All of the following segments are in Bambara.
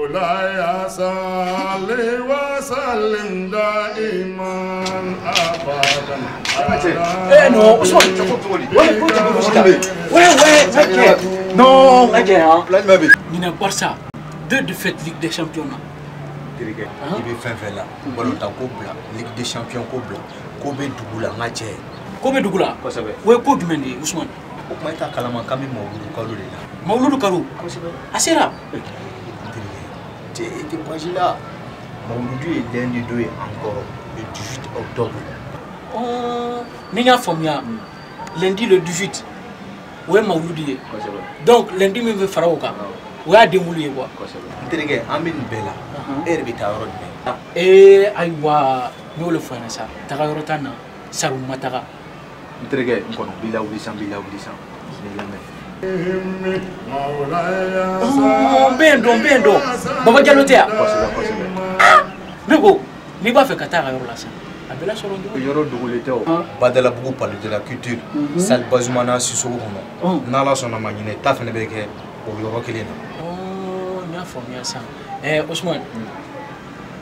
مولاي صل وسلم دائما ابدا. Eh non, Ousmane. Ouais, ouais, ouais, ok. Non, ok, hein. Nina Barça, deux défaites Ligue des Champions. Terikɛ, i bɛ fɛn fɛn la, balontan ko bila, Ligue des Champions ko bila, ko bɛ dugu la n ka cɛ. Ko bɛ dugu la? Kosɛbɛ. O ye ko jumɛn de ye, Ousmane? O kuma e t'a kalama k'an bɛ Mawuludu kalo de la. Mawuludu kalo? Kosɛbɛ. A sera. Terikɛ, cɛ e tɛ baasi la. Mawuludu ye lundi don ye encore, le 18 octobre. Ni n y'a faamuya, lundi le 18 o ye Mawuludu ye. Kosɛbɛ. Donc lundi min bɛ fara o kan, o y'a denwulu ye quoi. Kosɛbɛ. N terikɛ, an bɛ nin bɛɛ la, e yɛrɛ bɛ taa yɔrɔ jumɛn? Ee ayiwa, n y'o de fɔ ɲɛna sa, taga yɔrɔ t'an na, saru ma taga. N terikɛ, n kɔnɔ, n b'i lawuli sisan, n b'i lawuli sisan. N b'i lamɛn. N bɛ yen dɔn, n bɛ yen dɔn. Baba Jalo tɛ yan? Kosɛbɛ, kosɛbɛ. Ne ko, n'i b'a fɛ ka taa a ka yɔrɔ la sisan, a bɛɛ lasɔrɔ cogo di? Yɔrɔ dogolen tɛ o. Badalabugu Palais de la Culture, salle Bazumana Sisoko kɔnɔ. N'Ala sɔnna ma ɲinɛ, ta fana bɛ kɛ o yɔrɔ kelen na. N y'a faamuya sisan. Ousmane,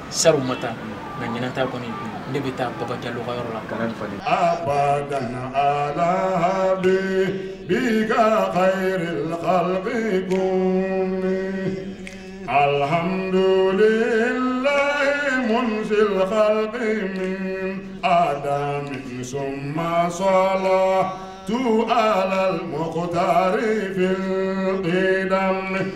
saru ma taa, nka ɲinan ta kɔni, ne bɛ taa Baba Jalo ka yɔrɔ la. Kana nin falen. أبدا على حبيبك خير الخلق كلهم الحمد لله منزل الخلق من آدم ثم صلاة على المختار في القدم.